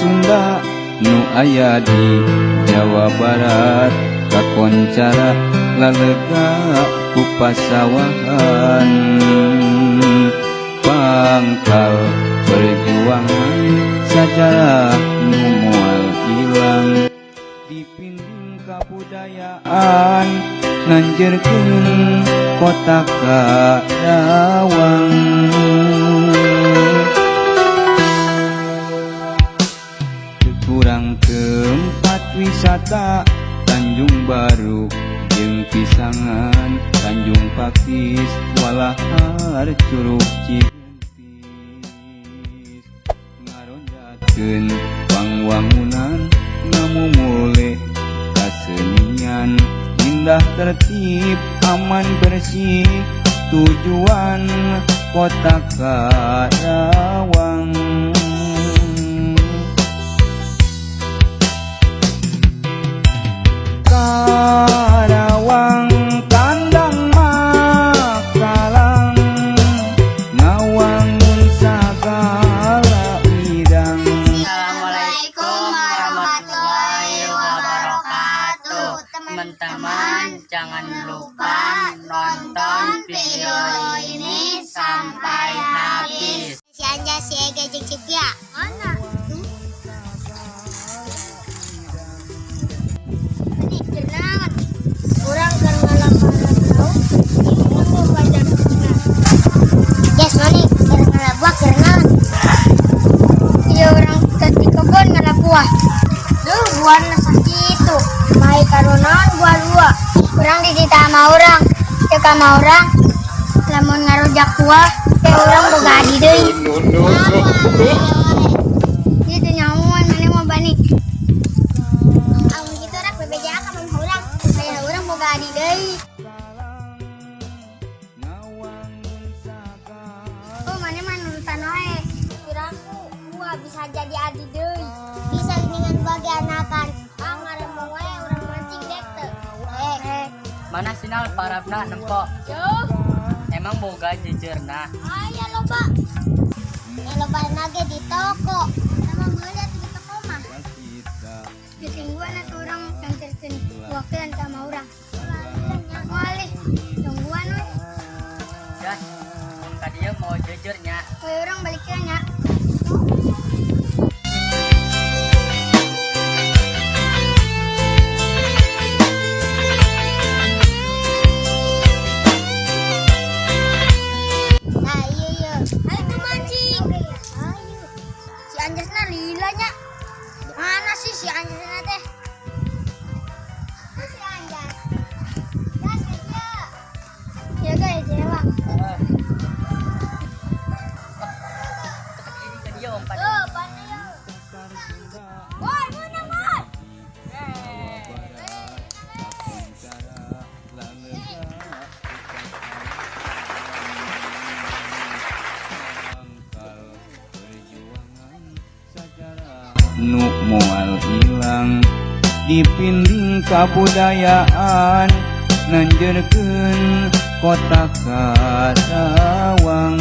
Sunda nu aya di Jawa Barat, kakoncara lalega ku pasawahan, pangkal perjuangan sajarah nu moal ilang, dipinding kabudayaan nganjerkeun kota Karawang. Kurang tempat wisata Tanjung Baru jeung Pisangan, Tanjung Pakis, Walahar, Curug Cigentis, ngaronjatkeun pangwangunan, ngamumule kasenian, indah, tertib, aman, bersih, tujuan kota Karawang. Karawang kandang makalang, ngawangun sagala widang. Assalamualaikum warahmatullahi wabarakatuh. Teman-teman, jangan lupa nonton video ini sampai habis. Si Anja, si Ega, jeung si Pia. Mana? Ini kenangan. Urang keur ngalamar lauk, ieu pacar. Jas mana keur ngala buah keur naon? Ieu urang teh di kebon ngala buah. Duh, buahna sakitu. Mai karonaon buah dua. Urang dititah sama urang. Cek sama urang. Lamun ngarujak buah, teh urang boga adi deui. Ieu teh nyahoan maneh mah bani. Amun kitu rak bebeja ka mamah urang. Supaya urang boga adi deui. Ngawangun sagala Oh, maneh mah nurutan wae. Kiraku buah bisa jadi adi deui. Bisa geuningan bagi anakan. Ah, ngarembong wae urang mancing dek teu. Eh. Mana sinal parabna nempo? Jauh. Emang boga jejerna? Aya loba. Ya loba nage di toko. Sama meuli atuh di toko mah. Kita Ditungguan atuh urang nganterkeun wakilan sama urang. Moal ih, tungguan we. Jas, mun ka dieu mau jejernya. We urang balikeun nya. Nah, iya. Ayo tuh mancing. Ayo. Si Anjasna lila nya. Mana sih si Anjasna teh? Itu si Anjas. Jas, ya. Ya guys, jewang. Ini ka dieu om pada. Tuh, mana ya? Woi, menang, woi. Kakoncara lalega pangkal perjuangan sajarah nu moal ilang, dipinding kabudayaan nanjerkeun kota Karawang.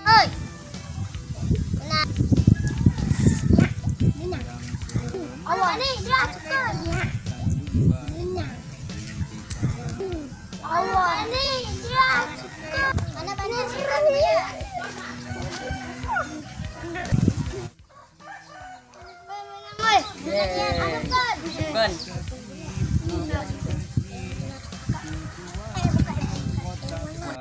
Oi. Nah. Menang. Allah nih, diasupkeun. Menang. Allah nih, diasupkeun. Mana mana asupkeun dia. Menang, woi. Asupkeun. Bukan. Eh, buka.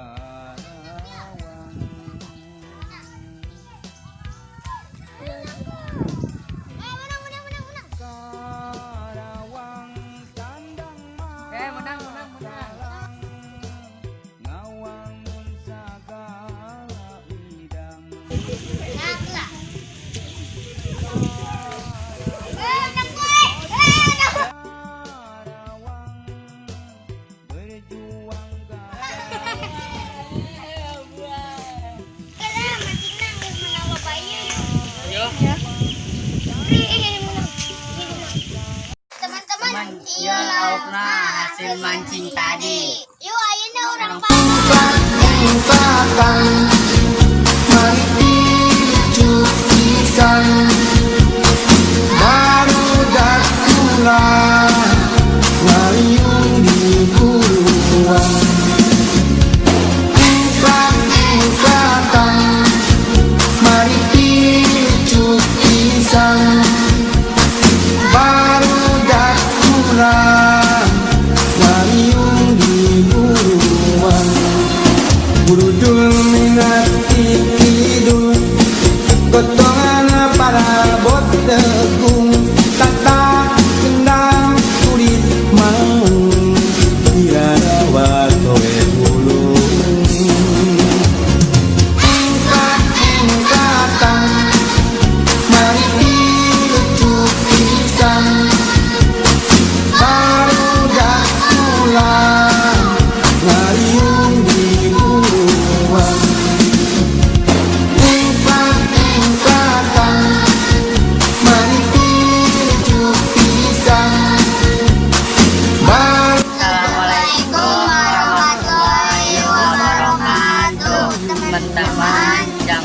Eh, menang, menang, menang, menang. Karawang kandang Eh, menang, menang, menang. ngawangun sagala widang. Nah, lah. Eh, menang, woi. Eh, menang. Karawang berjuang. Kira mancingna geus menang loba ieu. Yo. Teman-teman, Ya, laukna hasil mancing tadi. Yuk, ayeuna urang Mari dicucikan. Zaman.